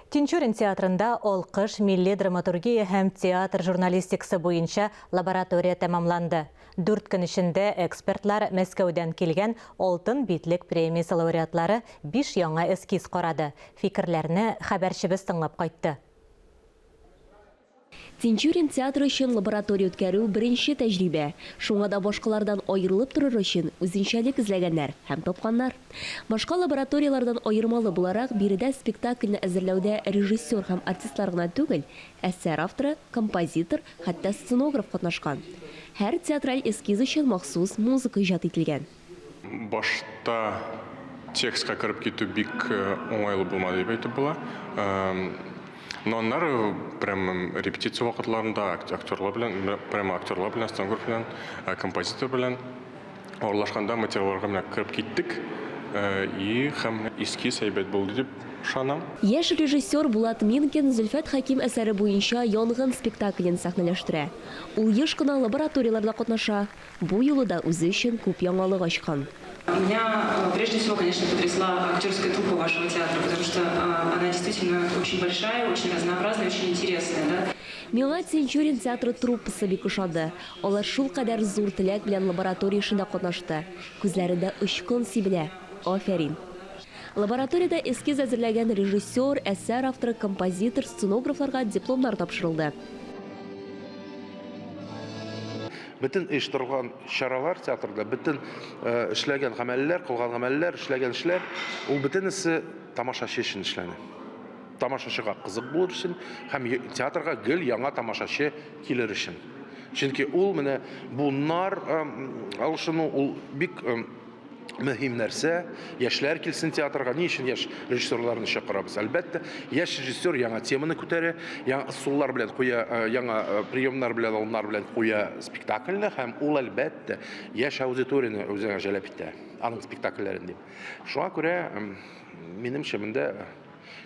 Тинчурин театрында Алкыш милли драматургия һәм театр журналистикасы буенча лаборатория тәмамланды. Дүрт көн эчендә экспертлар Мәскәүдән килгән Алтын битлек премиясе лауреатлары биш яңа эскиз карады. Фикерләрне хәбәрчебез тыңлап кайтты. Тинчурин театры өчен лаборатория үткәрү беренче тәҗрибә. Шуңа да башкалардан аерылып торыр өчен үзенчәлек эзләгәннәр һәм тапканнар. Башка лабораторияләрдән аермалы буларак, биредә спектакльне әзерләүдә режиссер һәм артистлар гына түгел, әсәр авторы, композитор, хәтта сценограф катнашкан. Һәр театраль эскиз өчен махсус музыка иҗат ителгән. Башта текстка кереп китү бик уңайлы булмады дип әйтеп була. Но аннары прям репетиция вакытларында актерлар белән, прямо актерлар белән, сценограф белән, композитор белән аралашканда материалларга менә кереп киттек. И һәм эскиз әйбәт булды дип ышанам. Яшь режиссер Булат Минкин Зөлфәт Хәким әсәре буенча Янгын спектаклен сәхнәләштерә. Ул еш кына лабораторияләрдә катнаша. Бу юлы да үзе өчен күп яңалык ачкан. Меня прежде всего, конечно, потрясла актерская труппа вашего театра, потому что она действительно очень большая, очень разнообразная, очень интересная, да. Миңа Тинчурин театры труппасы бик ошады. Алар шулкадәр зур теләк белән лаборатория эшендә катнашты. Күзләрендә очкын сибелә. Афәрин! Лабораториядә эскиз әзерләгән режиссер, әсәр авторы, композитор, сценографларга дипломнар тапшырылды. Бөтен оештырылган чаралар театрда, бөтен эшләгән гамәлләр, кылган гамәлләр, эшләгән эшләр, ул бөтенесе тамашачы өчен эшләнә. Тамашачыга кызык булыр өчен һәм театрга гел яңа тамашачы килер өчен. Чөнки ул менә бу нар алышыну, ул бик мөһим нәрсә. Яшьләр килсен театрга. Ни өчен яшь режиссерларны чакырабыз? Әлбәттә, яшь режиссер яңа теманы күтәрә, яңа ысуллар белән куя, э, яңа э, приемнар белән, алымнар белән куя спектакльне һәм ул әлбәттә яшь аудиторияне үзенә җәлеп итә. Аның спектакльләрен дим. Шуңа күрә, минемчә, монда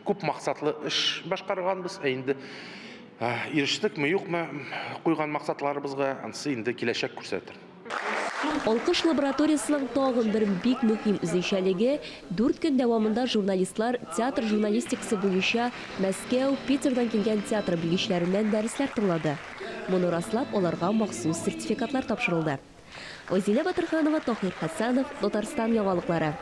күп максатлы эш башкарганбыз. Ә инде э, ирештекме, юкмы куйган максатларыбызга, анысы инде киләчәк күрсәтер. Алкыш лабораториясенең тагын бер бик мөһим үзенчәлеге, дүрт көн дәвамында журналистлар театр журналистикасы буенча Мәскәү, Питердан килгән театр белгечләреннән дәресләр тыңлады. Моны раслап, аларга махсус сертификатлар тапшырылды. Айзилә Батырханова, Таһир Хәсәнов, Татарстан яңалыклары.